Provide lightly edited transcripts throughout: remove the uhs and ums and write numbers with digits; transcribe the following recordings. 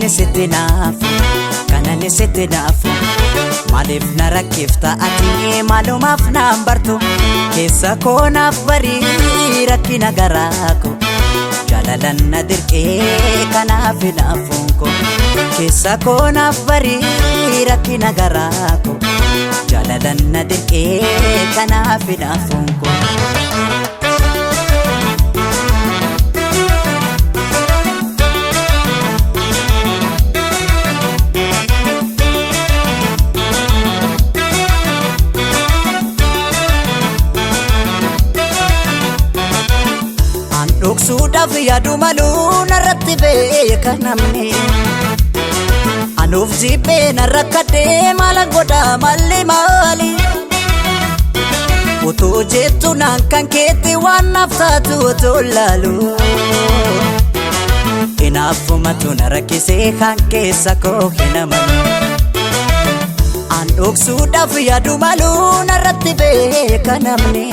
Kanan sitti naafu, kanan sitti naafu. Maaliif na rakkifta ati maalumaaf naan bartu? Keessa koo naaf barii rakkina garaa koo. Jaalalan na dirqee kanaaf naafuun koo. Keessa koo naaf barii rakkina garaa koo. Jaalalan na dirqee kanaaf naafuun koo. An dhoksuudhaaf yaadu maluu narratti beeka namni. Anuuf jibbee narra kaddee maala godha malli maali? Utuu jettu naan kan keetti waan naaf taatu otoo laalu. Hinaaffumatu na rakkisee kan keessa koo hin amanu. An dhoksuudhaaf yaadu maluu narratti beeka namni.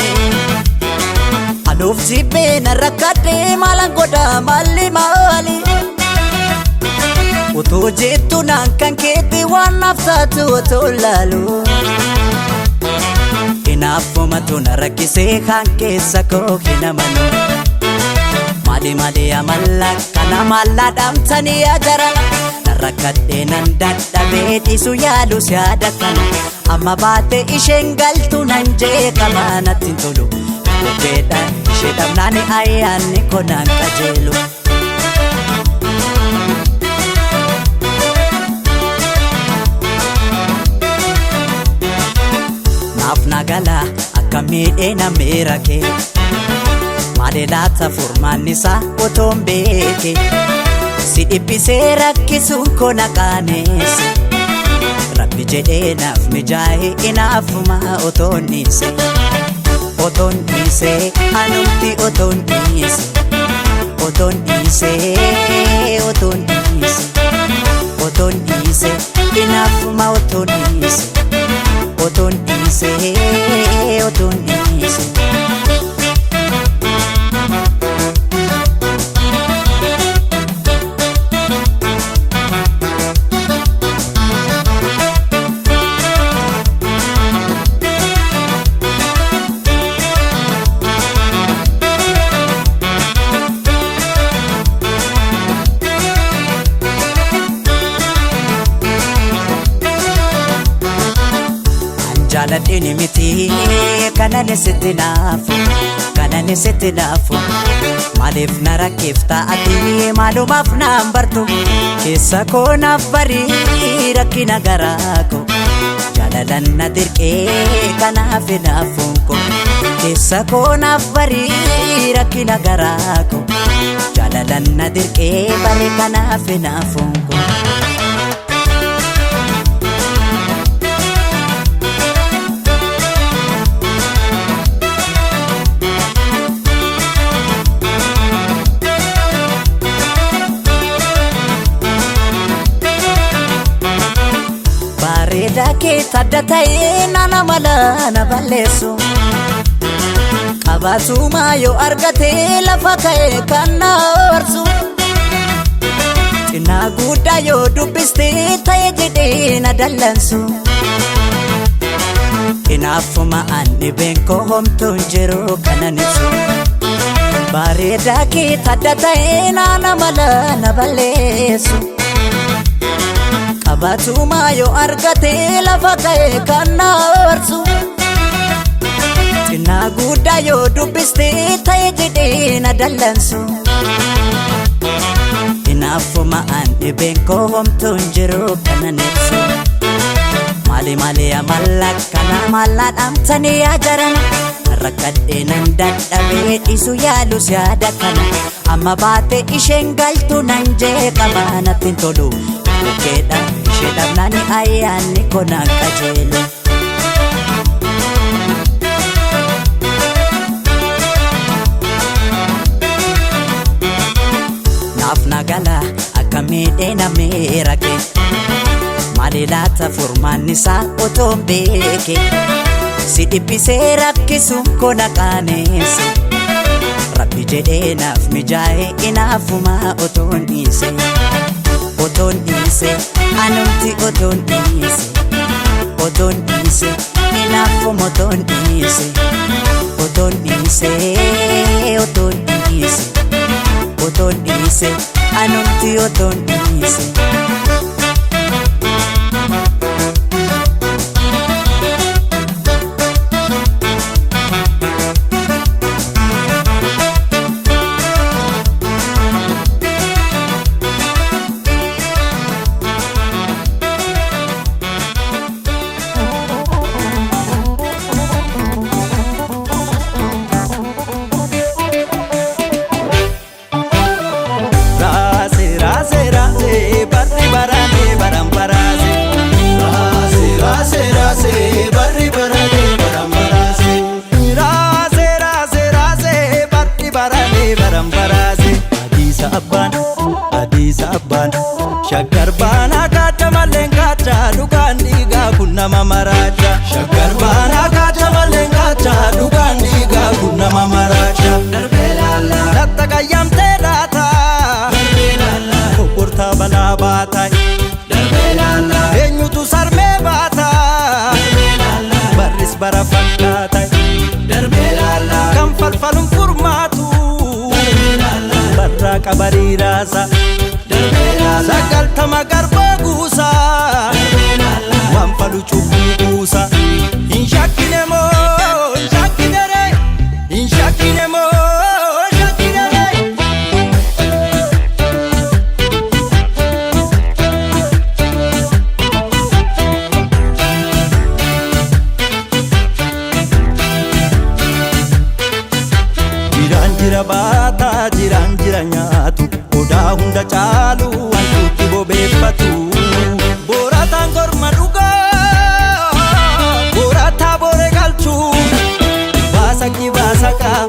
Anuuf jibbee narra kaddee maalan godha malli maali? Utuu jettu naan kan keetti waan naaf taatu otoo laalu. Hinaaffumatu na rakkisee kan keessa koo hin amanu. Maali maali amalla kana maalla dhaamtanii ajarana. Narra kaddee nan dadhabee dhiisu yaalu siyaada kana. Amma baate isheen galtu nan jeeqama natti hin tolu. Bukkeedha ishee dhabnaan ayyaanni koo naan qajeelu. Naaf nagala akka miidhee na miira kee. Maali laata furmaanni isaa otoon beeke. Si dhiphisee rakkisuun koo na qaaneesse. Rabbi jedhee naaf mijaa'e inaafuma otoon dhiise. Otoon dhiise anumti otoon dhiise. Otoon dhiise otoon dhiise. Otoon dhiise inaafuma otoon dhiise. Otoon dhiise otoon dhiise. An jaaladhini miti kanan sitti naafu kanan sitti naafu. Maaliif na rakkifta ati maalumaaf naan bartu? Keessa koo naaf barii rakkina garaa koo. Jaalalan na dirqee kanaaf naafuun koo. Keessa koo naaf barii rakkina garaa koo. Jaalalan na dirqee bare kanaaf naafuun koo. Bareedaa kee adda ta'ee nana mala na balleessu. Qabaatuma yoo argate lafa ka'ee kan na aarsu. Xinnaa guddaa yoo dubbiste ta'e jedhee na dallansu. Hinaaffuma an dhibeen koo homtuu hin jiru kanan ibsu. Bareedaa kee adda ta'ee nana mala na balleessu. Qabaatuma yoo argate lafa ka'ee kan na aarsu. Xinnaa guddaa yoo dubbiste ta'e jedhee na dallansu. Hinaaffuma an dhibeen koo homtuu hin jiru kanan ibsu. Maali maali amalla kana maalla dhaamtanii ajarana. Rakkadhee nan dadhabee dhiisu yaalu siyaada kana. Amma baate isheen galtu nan jeeqama natti hin tolu. Bukkeedha ishee dhabnaan ayyaanni koo naan qajeelu. Naaf nagala akka miidhee na miira kee. Maali laata furmaanni isaa otoon beeke. Si dhiphisee rakkisuun koo na qaaneesse. Rabbi jedhee naaf mijaa'e inaafuma otoon dhiise. Otoon dhiise anumti otoon dhiise otoon dhiise hinaaffuma otoon dhiise otoon dhiise otoon dhiise otoon dhiise anumti otoon dhiise. Raase raase raase barri barane baran baraase. Raase raase raase barri barane baran baraase. Raase raase raase barri barane baran baraase. Adiisa abbaan adiisa abbaan shaggar baanaa kaata malleen kaata dhugaan dhiigaa kun nama maraacha. Shaggar baanaa kaata malleen kaata dhugaan dhiigaa kun nama maraacha. Latta qayyamtee laata. Kokkortaa balaa baata. Eenyutu sarmee baata. Barris bara fakkaata. Kan falfaluun furmaatu. Barraa qabarii raasa. 90 garbaa guusa. Waan falu cubbuu kuusa. Hin shakkine moo hin shakkine ree. Hin shakkine moo hin shakkine ree. Jiraan jira baataa jiraan jira nyaatu odaa hunda caalu wantuutti bobeeffatu. Boorataan korma dhugaa boorataa booree galchuu baasakki baasakaa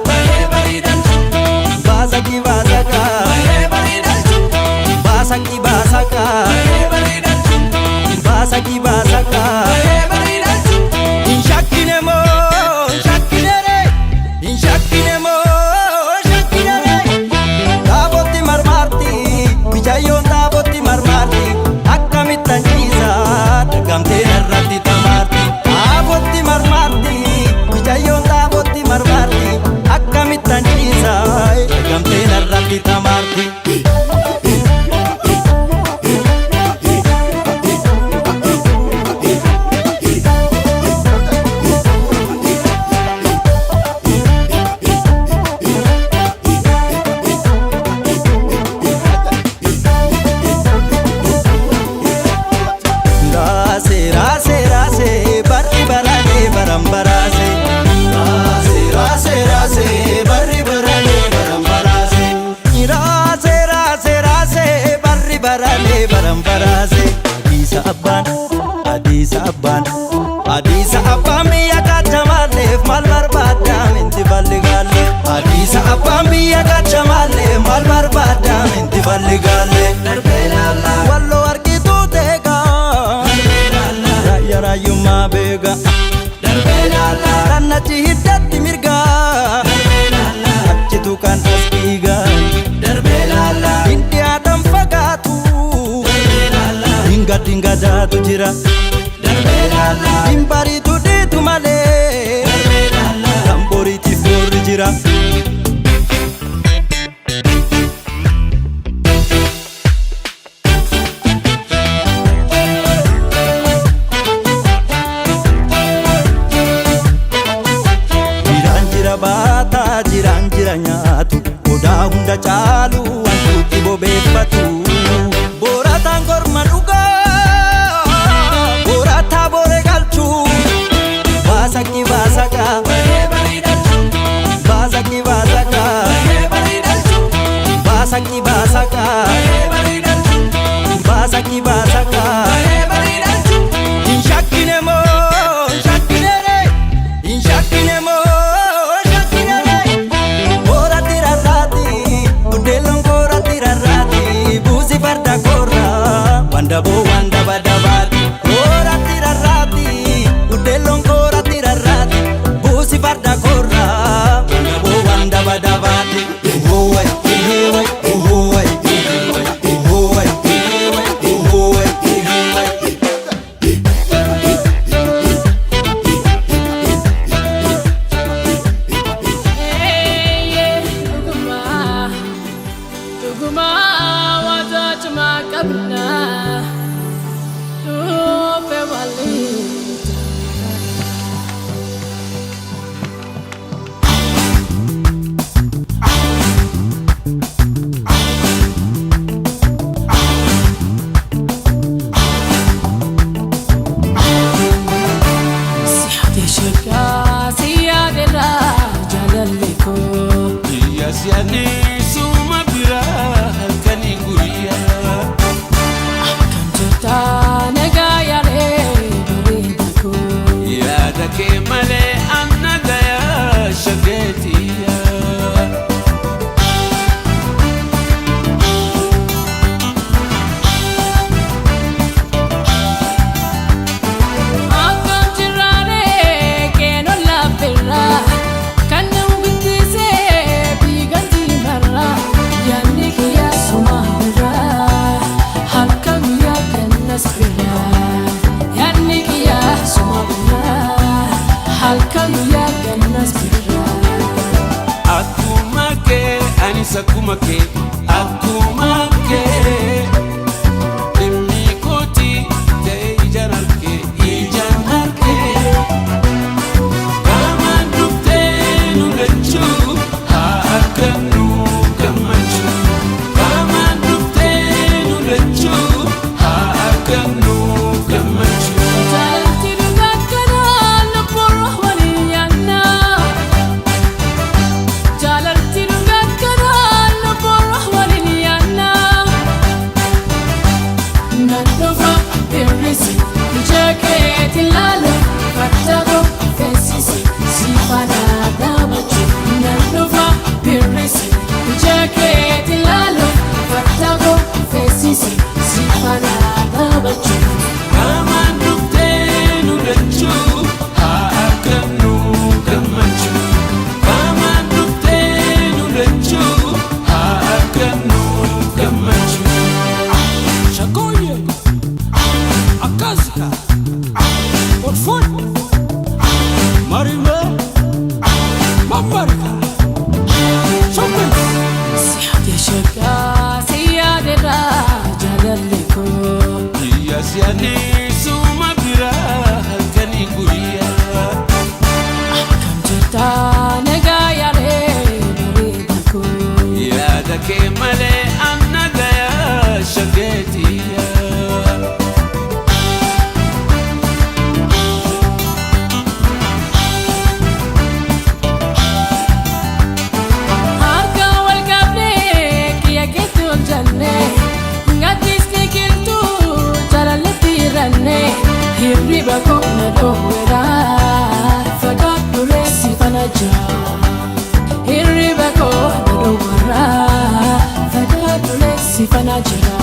baasakki baasakaa baasakki baasakaa baasakki baasakaa. Hin shakkine moo hin shakkine ree hin shakkine moo hin shakkine ree. Taabotti marmaarti mijayyoon taabotti marmaarti akkamittan ciisa dagamtee narratti tamaarti. Taabotti marmaarti mijayyoon taabotti marmaarti akkamittan ciisa dagamtee narratti tamaarti. Raase raase raase barri barane baran baraase. Raase raase raase barri barane baran baraase. Raase raase raase barri barane baran baraase. Adiisa abbaan adiisa abbaan adiisa abbaan biyya kaachamaalleef maal barbaadda minti balli gaalle. Adiisa abbaan biyya kaachamaalleef maal barbaadda minti balli gaalle. Walloo argituu teegaa raayyaa raayyummaa beegaa. Rannachi hiddatti mirgaa achitu kan as dhiigaa. Hin dhiyaatan fagaatu dinga dinga jaatu jira. Hin bariitu dhiitu malee kan boriitiif boorri jira. Jiraan jira baataa jiraan jira nyaatu odaa hunda caalu wantuutti bobeeffatu. Boorataan korma dhugaa boorataa booree galchuu baasakki baasakaa baasakki baasakaa baasakki baasakaa baasakki baasakaa. Hin shakkine moo hin shakkine ree hin shakkine moo hin shakkine ree. Nan dhufa birrisi ija keetti ilaalu farda koo feesisi si faana dhaabachuu. Nan dhufa birrisi ija keetti ilaalu farda koo feesisi si faana dhaabachuu. Qaamaan dhuftee nu lachuu haa argannu gammachuu. Qaamaan dhuftee nu lachuu haa argannu gammachuu. Shakoye Akasika Orfon Marime Mamarika Shopping. Siyaadee sheekaa siyaadeedhaa jaalalli koo. Biyya si'anii suma biraa halkanii guyyaa. Akkam jirtaa nagaa yaadee bareeda koo. Yaada kee malee anna gayaa shageetiyaa. Harka wal qabnee kiyya keetti ol jannee gaddisni qilxuu jaalalletti hir'annee hirriba koo na dhoowweera fagaadhu reessi fana jira. Hirriba koo na dhoowweera fagaadhu reessi fana jira.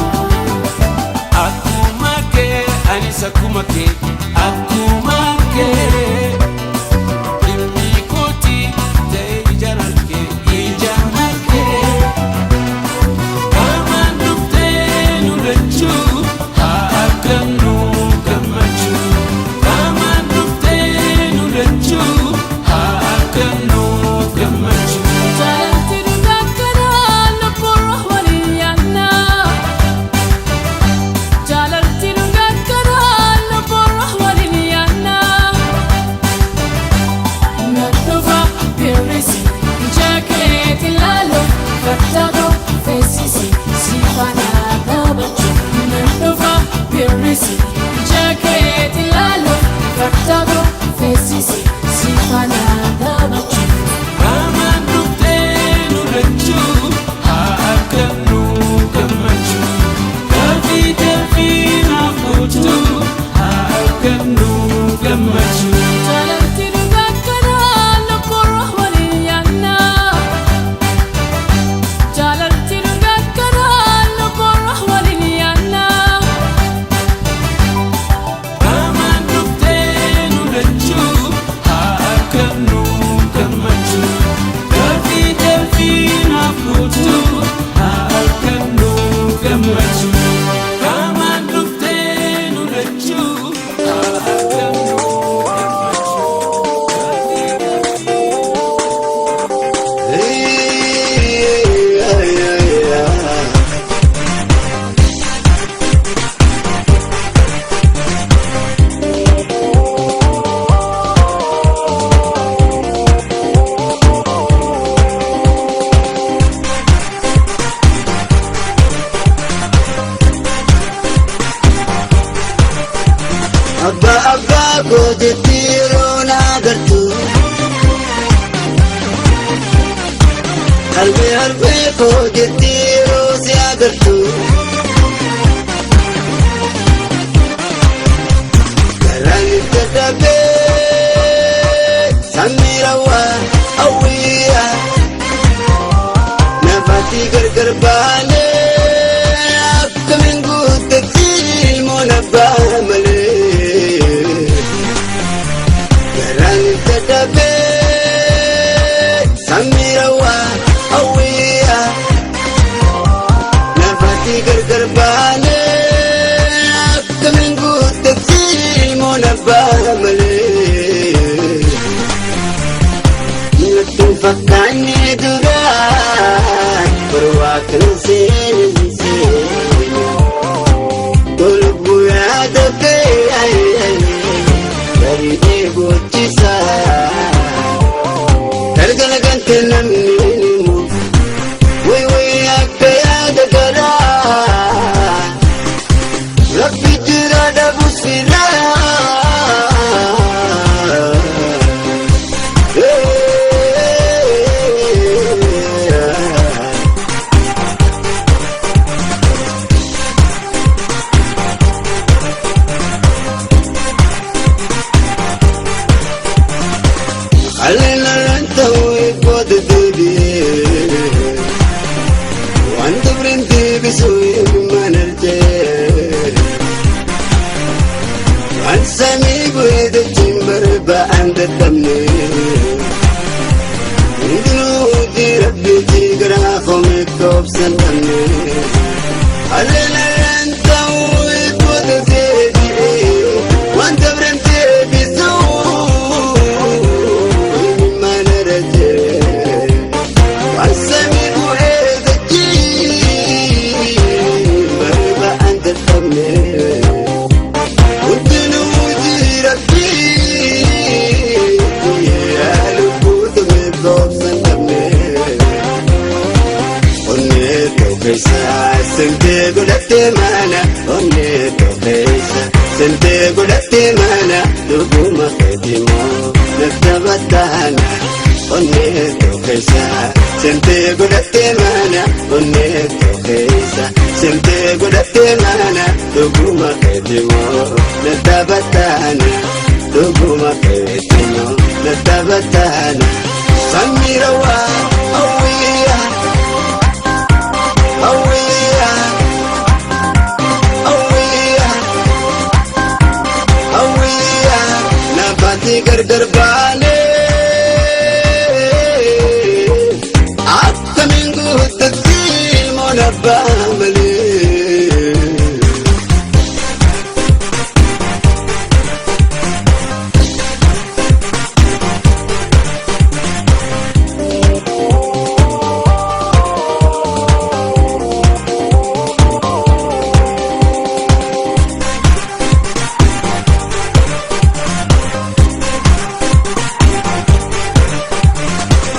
Akkuma kee anis akkuma kee akkuma kee dhimmi kooti ta'e ijaan argee ijaan argee qaamaan dhuftee nu lachuu haa argannu gammachuu qaamaan dhuftee nu lachuu haa argannu gammachuu. Jaalalti dhugaa kanaa lubbuun waliin yaadna. Jaalalti dhugaa kanaa lubbuun waliin yaadna. Nan dhufa birrisi ija keetti ilaalu farda koo feesisi si faana dhaabachuu. Nan dhufa birrisi ija keetti ilaalu farda koo feesisi si faana dhaabachuu. Qaamaan dhuftee nu lachuu haa argannu gammachuu. Dafii dafii naaf guutuu haa argannu gammachuu. Jaalalti dhugaa kanaa lubbuun waliin yaadna. Jaalalti dhugaa kanaa lubbuun waliin yaadna. Qaamaan dhuftee nu lachuu haa argannu gammachuu. Dafii dafii naaf guutuu haa argannu gammachuu. Qaamaan dhuftee nu lachuu haa argannu gammachuu. Dafii dafii. Abbaa abbaa gootetti yeroo na agartu. Harmee harmee gootetti yeroo si agartu. Garaan itti dadhabee samirawaa hawwiyaa. Nafati gargar baanee akkamiin guuttatti ilmoon abbaa malee. Garaan itti dadhabee samirawaa hawwiyaa. Nafati gargar baanee akkamiin guuttatti ilmoon abbaa malee. Natti fakkaanne duraan barwaa kan seene seene. Tolu guyyaa tokko Waan samii bu'ee dachiin barba'an dadhabne. Hundinuu hojii rabbiitii garaa koomee koobsan dhabne. Alleelaan ta'uu eeggoota deebi'ee waan dabreen deebisuu mana rajee. Waan samii bu'ee dachiin barba'an dadhabne. Hundinuu hojii rabbiitii lubbuutu beekoobsan dhabne. Onnee keessa sentee godhattee mana onnee keessa sentee godhattee mana dhuguma keetimoo natti onnee keessa sentee godhattee mana onnee keessa sentee godhattee mana dhuguma keetimoo natti dhuguma keetimoo natti samirawaa hawwiyaa. Hawwiya, hawwiya, hawwiya, nafaati gargar baanee akkamiin guuttatti moona malee.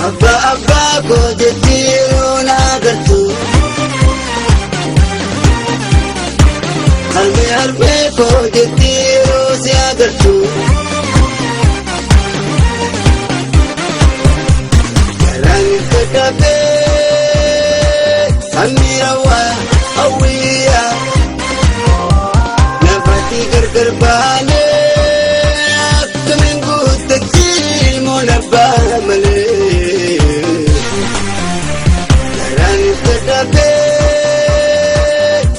Abbaa abbaa koo jettee yeroo na agartu. Harmee harmee koo jettee yeroo si agartu. Garaan kakabee samirawaa hawwiyaa nafati gargar baanee akkamiin guuttatti moona abbaa malee. Garaan kakabee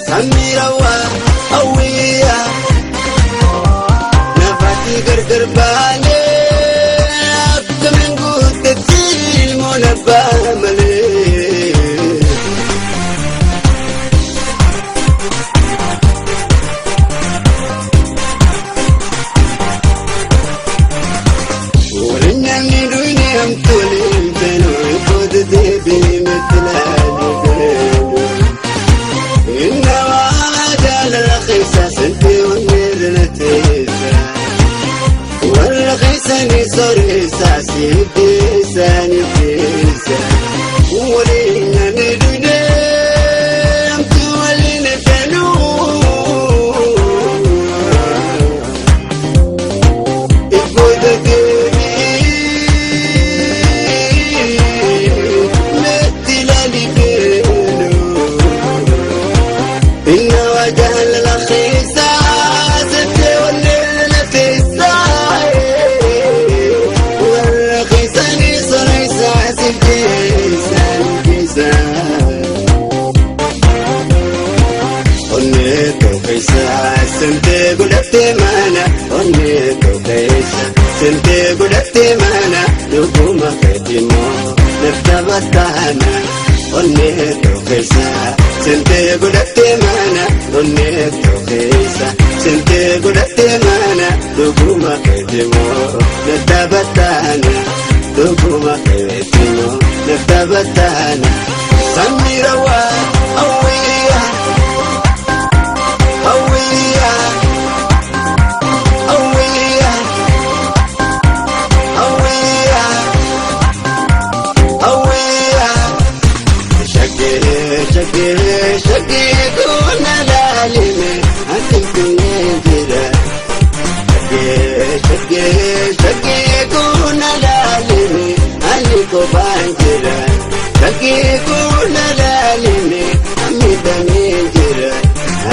samirawaa hawwiyaa nafati gargar baanee akkamiin guuttatti moona abbaa malee. Waliin duuni hamtu waliin feenu booda deebii mitilaali feenu. Innawaa jaalala keessa sentee onnee teessa. Warra keessanii soreessa siiddeessanii teessa. Waliin nyaanni duuni hamtu waliin feenu. Ibbooda deebii meetti laali beenu. Inna jaalala keessa settee onnee teessa. Warra keessanii soreessa siiddeessanii teessa. Onnee keessa sentee godhattee mana onnee keessa sentee godhattee mana dhuguma keetimoo natti onnee keessa sentee godhattee mana onnee keessa sentee godhattee mana dhuguma keetimoo natti dhuguma keetimoo natti samirawaa hawwiyaa. Hawwiya, hawwiya, hawwiya, hawwiya. Shaggee shaggee shaggee kun alaalime ati kunneen jira. Shaggee shaggee shaggee kun alaalime ani kophaan jira. Shaggee kun alaalime ani damee jira.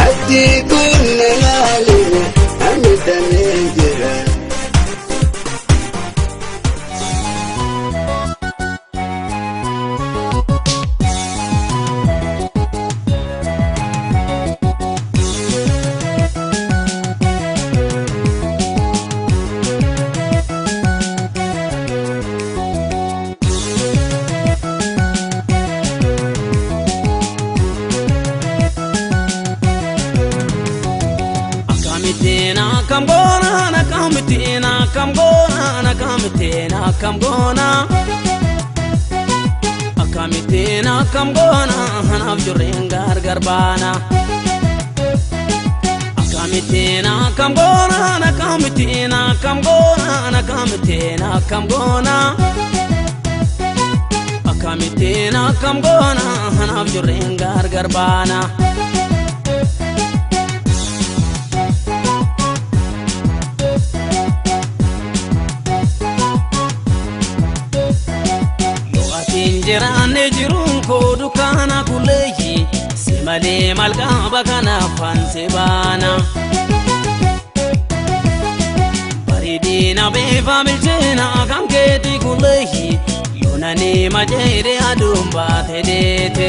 Ati kun alaalime ani damee jira. Akkamittiin akkam goona akkamittiin akkam goona akkamittiin akkam goona akkamittiin akkam goona anaaf jirreen gargar baana. Akkamittiin akkam goona akkamittiin akkam goona akkamittiin akkam goona akkamittiin akkam goona anaaf jirreen gargar baana. Yoo ati hin jiraanne jiruun koo dukkaana kulleeyyi si malee maal qaba kanaaf ansi baana. Bareedina beefa bilcheena kan keeti kulleeyyi yoo nani majeere aduun baate deete.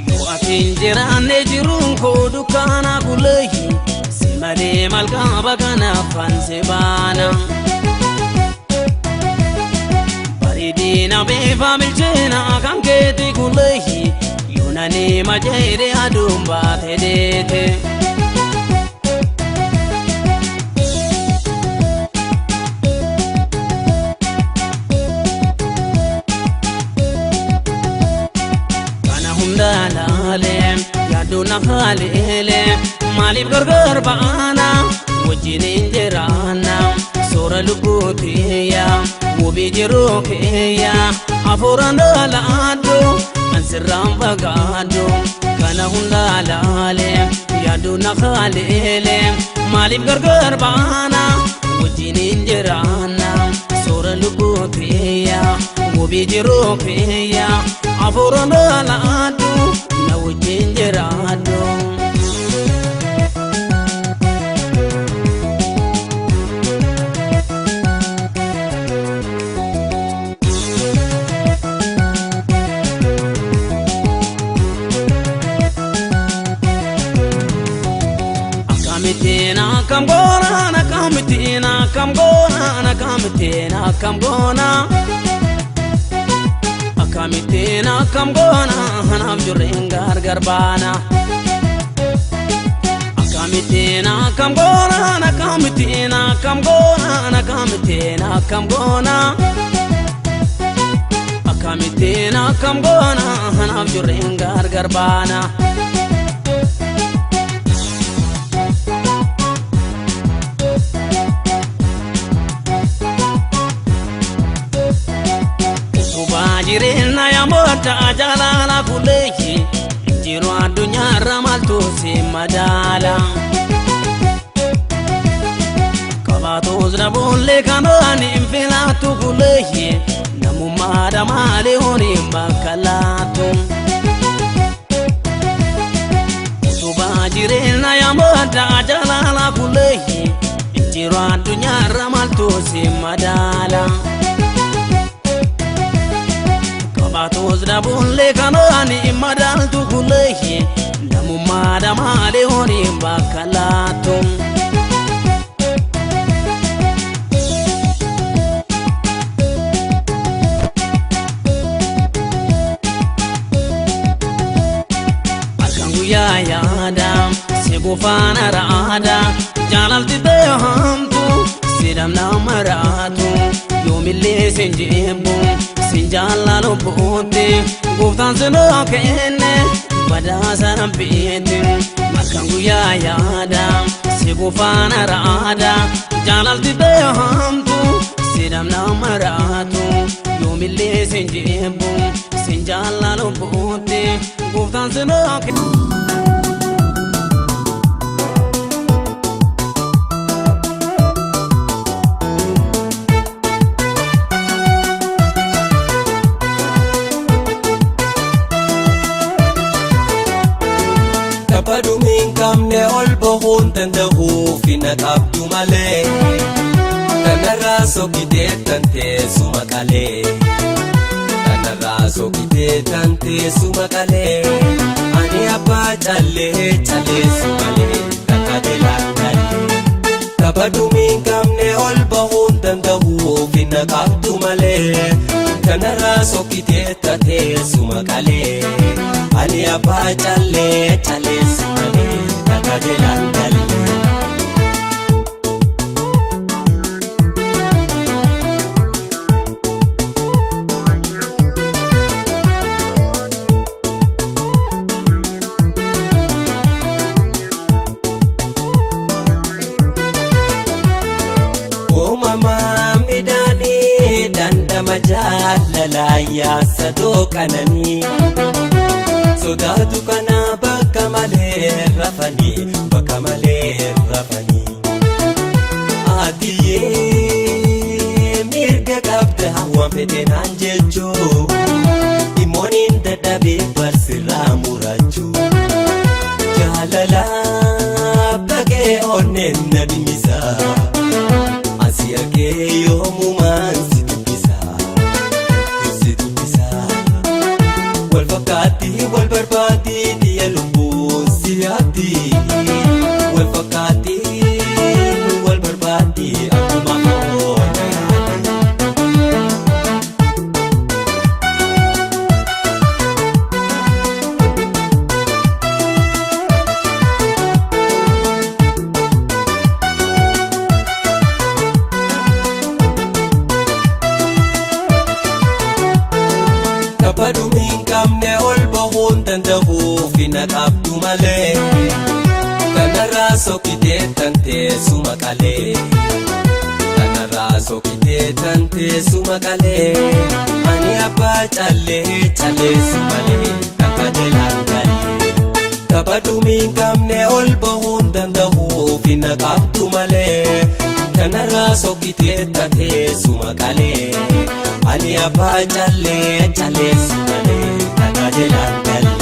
Yoo ati hin jiraanne jiruun koo dukkaana kulleeyyi si malee maal qaba kanaaf ansi baana. Bareedina beefa bilcheena kan keeti kulleeyyi yoo nani majeere aduun baate deete. Kana hunda laalee yaaduu na haaleelee maaliif gargar baana wajjin hin jiraanna soora lubbuutiyya wabii jiruu kiyya hafuuraan dhalaadhu kan sirraan fagaadhu. Kana hunda laalee yaaduu na haaleelee maaliif gargar baana wajjin hin jiraanna soora lubbuutiyya wabii jiruu kiyya hafuuraan dhalaadhu na wajjin jiraadhu. Akkamittiin akkam goona akkamittiin akkam goona akkamittiin akkam goona akkamittiin akkam goona anaaf jirreen gargar baana. Akkamittiin akkam goona akkamittiin akkam goona akkamittiin akkam goona akkamittiin akkam goona anaaf jirreen gargar baana. Utubaa jireenya yamoota jaalala kulleeyyi jiru addunyaarra maaltu si madaala. Qabaatus dhabuullee kanaan hin filaatu kulleeyyi namummaadha malee horiin bakka laatu. Utubaa jireenya yamoota jaalala kulleeyyi jiru addunyaarra maaltu si madaala. Qabaatus dhabuullee kanaan hin madaaltu kulleeyyi namummaadha malee horiin bakka laatu. Halkan guyyaa yaada si gufaana raada jaalalti beekamtu si dhamna maraatu yoomillee sin jibbu sin jaalala buutti gooftaan si noo kenne badhaasa rabbiitti. Halkan guyyaa yaada si gufaana raada jaalalti beekamtu si dhamna maraatu yoomillee sin jibbu sin jaalala buutti gooftaan si noo kenne. Tapha dhumii hin qabne ol bahuun danda'u finna qabdu malee. Kanarraa sokkitee tan teessuma qalee. Kanarraa sokkitee tan teessuma qalee. Ani abbaa callee calleessu malee takka jalaan galee. Tapha dhumii hin qabne ol bahuun danda'u finna qabdu malee. Kanarraa sokkitee tan teessuma qalee. Ani abbaa callee calleessu malee. Yaasa dooqananii sodaatu kana bakka malee rafanii bakka malee rafanii. Atiyyee mirga qabda waan fedhe naan jechuu dhimmooniin dadhabee barsirraa murachuu jaalala baqee onneen na dhimmisa asii argee yoomumaan si dubbisa si dubbisa wal fakkaatti wal barbaaddi xiyya lubbuun si yaaddi wal fakkaatti wal barbaaddi akkuma foon yaaddi. Kabaduu hin qabne ol bahuun danda'uuf hin qabdu malee. Kanarraa sokkitee tan teessuma qalee. Kanarraa sokkitee tan teessuma qalee. Ani abbaa callee calleessu malee takka jalaan galee. Kabaduu hin qabne ol bahuun danda'uuf hin qabdu malee. Kanarraa sokkitee tan teessuma qalee. Ani abbaa callee calleessu malee takka jalaan galee.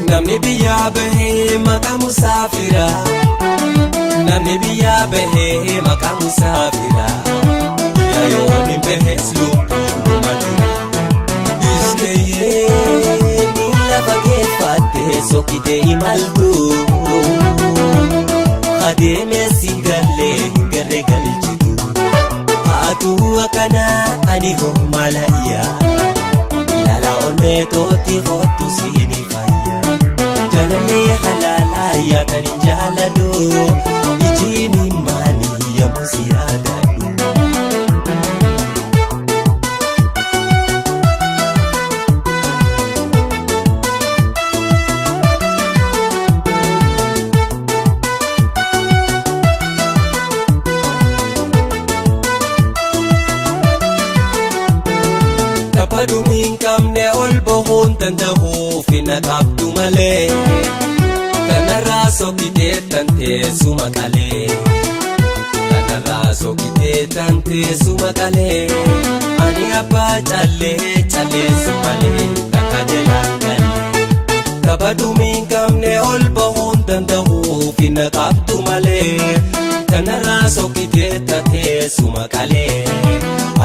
Namni biyyaa bahee maqaa musaafira. Namni biyyaa bahee maqaa musaafira. Yaayoon hin bahees lubbuun dhuma jira. Ishkeeyyee miila fageeffattee sokkitee imaltu. Adeemee si gallee hin garree galchitu. Haatu akkanaa ani hoomala iyyaa. Lala onnee tootti kootu siini fayya. Jaalallee halaalaa yaatan hin jaaladhu. Ijiin maali yemmuu si yaadadhu. Kabaduu hin qabne ol bahuun danda'uuf hin qabdu malee. Kanarraa sokkitee tan teessuma qalee. Kanarraa sokkitee tan teessuma qalee. Ani abbaa callee calleessu malee takka jalaan galee. Kabaduu hin qabne ol bahuun danda'uuf hin qabdu malee. Kanarraa sokkitee tan teessuma qalee.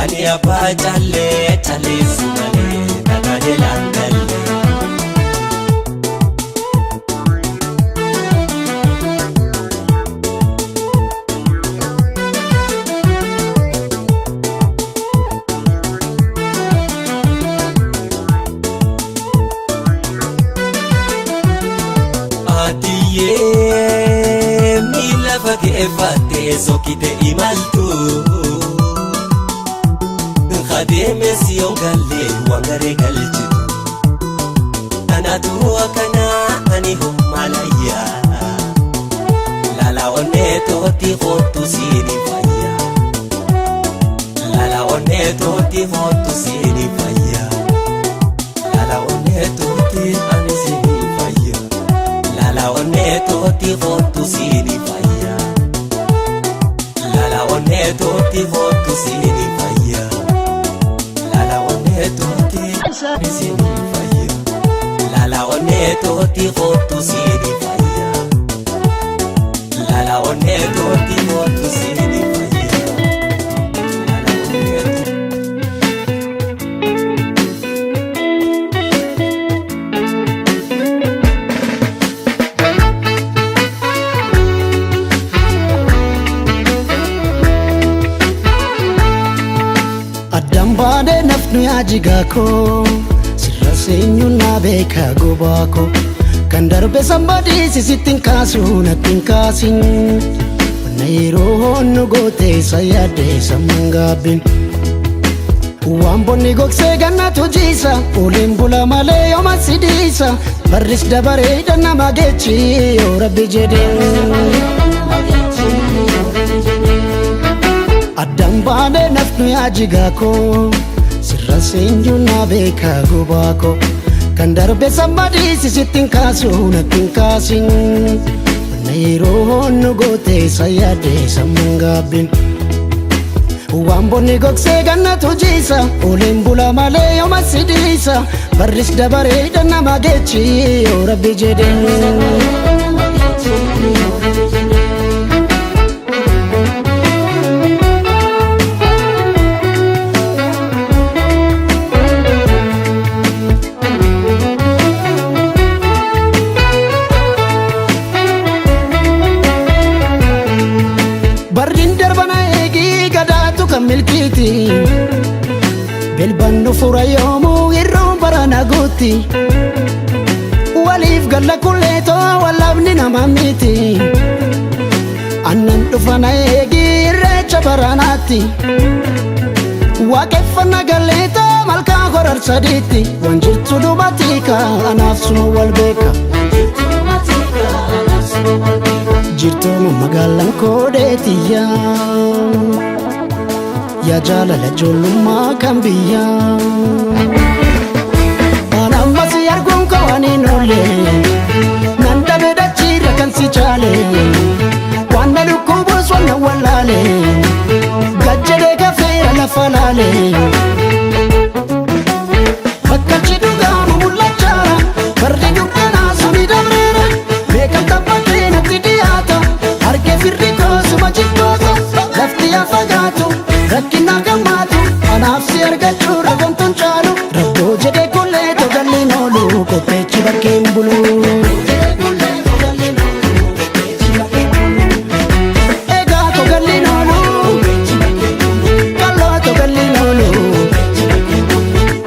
Ani abbaa callee calleessu malee takka jalaan galee. Atiyyee miila fageeffattee sokkite imaltu. Adeeme siyoon gallee waan garee galchitu. Kanaatu akkanaa ani hoomaalayyaa. Lala onnee tootti kootu siini fayya. Lala onnee tootti kootu siini fayya. Lala onnee tootti ani siini fayya. Lala onnee tootti kootu siini fayya. Lala onnee tootti kootu siini fayya. Lala onnee tootti ani siini fayya. Lala onnee tootti kootu siini fayya. Lala onnee tootti kootu siini fayya. Lala onnee tootti. Addaan baadee nafnu yaajigaa koo sirra seenyuun naa beekaa gobaa koo kan darbe sanbadii sisittiin kaasuu nattiin kaasin wanna yeroo honnu gootee isa yaaddee sammuun gaabbiin. Waan bonni gogsee gannatu jiisa, uleen bula malee yooma si dhiisa. Barris dabaree nama geechi yoo rabbi jedhee. Addaan baanee nafnu yaajigaa koo, sirra seenjuu na beekaa gubaa koo. Kan darbe sammadiisi sitti hin kaasu natti hin kaasin. Wanna yeroo nu goote sayyaadde sammuun gaabbin. Waan bonni gogsee gannatu jiisa, uleen bula malee yooma si dhiisa. Barris dabaree nama geechi yoo rabbi jedhee. Barriin darbana eegii gadaatu kan milkiiti. Bilbannu fura yoomuu irroon barana guutti. Waliif galla kulleetoo wallabni nama miti. Annan dhufana eegii irreecha baranaatti. Waaqeffannaa galleetoo malkaa horar sadiitti. Waan jirtu dubatika anaaf suma wal beeka. Jirtuuma magaalaan koodeetiyya. Yaa jaalala ijoollummaa kan biyya. Waan amma si arguun koo waan hin oolle. Nan dhabe dachiirra kan si caale. Waan na dhukkubus waan na wallaale. Gajjadee kafeera lafa laale. Bakkalchi dhugaamu mul'achaara. Fardi dukkanaa suni dabreera. Beekan taphatee natti dhiyaata. Harkee firri koosuma jibboota. Lafti yaa fagaatu. Rakkina gammaatu. Anaaf si argachuu ragamtuun caalu. Rabboo jedhee kullee togalliin oolu. Qopheechi bakkeen bulu. Egaa togalliin oolu. Kalloo togalliin oolu.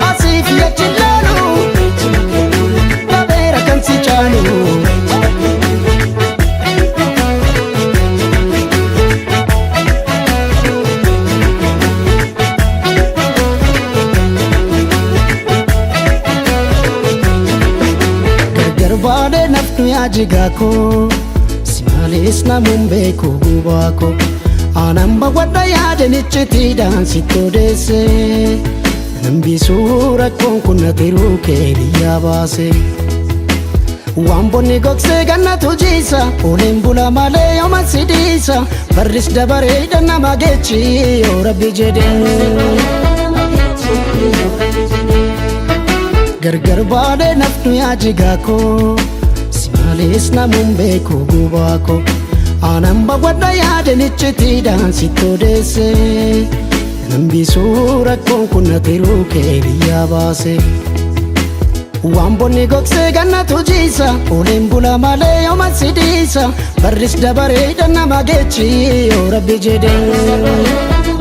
Asii fi achi ilaalu. Dhabeera kan si caalu. Gargar baadhee nafnu yaajigaa koo, si malees namuun beeku gubaa koo. Aanan bawwadha yaadeen iccitiidhaan sitti odeesse. Nambisuu rakkoon kun na tiruu kee biyyaa baase. Waan bonni gogsee gannatu jiisa, uleen bula malee yooma si dhiisa. Barris dabaree nama geechi yoo rabbi jedhee. Gargar baadhee nafnu yaajigaa koo, si malees namuun beeku gubaa koo. Aanan bawwadha yaadeen iccitiidhaan sitti odeesse. Nambisuu rakkoon kun na tiruu kee biyyaa baase. Waan bonni gogsee gannatu jiisa, uleen bula malee yooma si dhiisa. Barris dabaree nama geechi yoo rabbi jedhee.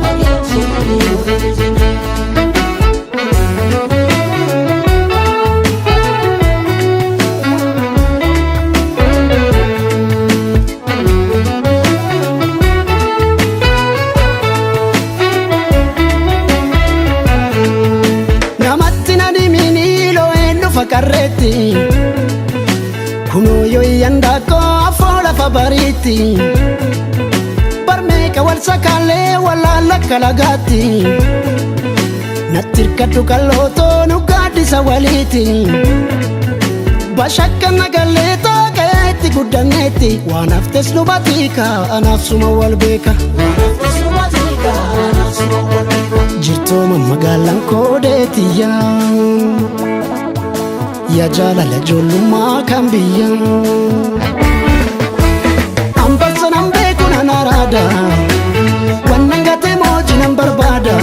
Namatti na dhimini loo'een dhufa qarreetti. Kunoo yoo iyyan daakkoo afoo lafa bariitti. Barmeeqa wal sakaalee walaala kalagaatti. Natti hirkadhu kallootoo nu gaaddisa waliiti. Bashakka nagalleetoo qe'eetti guddanneetti. Waan haftes nu batiika anaaf suma wal beeka. Jirtuuma magaalaan koodeetiyya. Yaa jaalala ijoollummaa kan biyya. Ambarsa nan beeku nan araada. Wannan gatee mooji nan barbaada.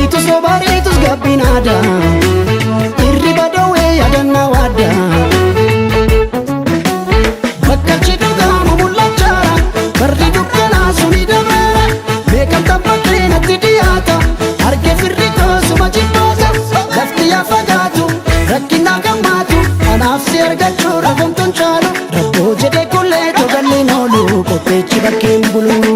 Itus sobariitus gabbinaada. Irriba dhoowwee yaadannaa waadda. Bakkalchi dhugaamu mul'achaara. Barri dukkanaa suni dabreera. Beekan taphatee natti dhiyaata. Harkee firri koosuma jibboota. Lafti yaa fagaatu. Rakkina gammaatu. Anaaf si argachuu ragamtuun caalu. Rabboo jedhee kullee togalliin oolu. Qopheechi bakkeen bulu.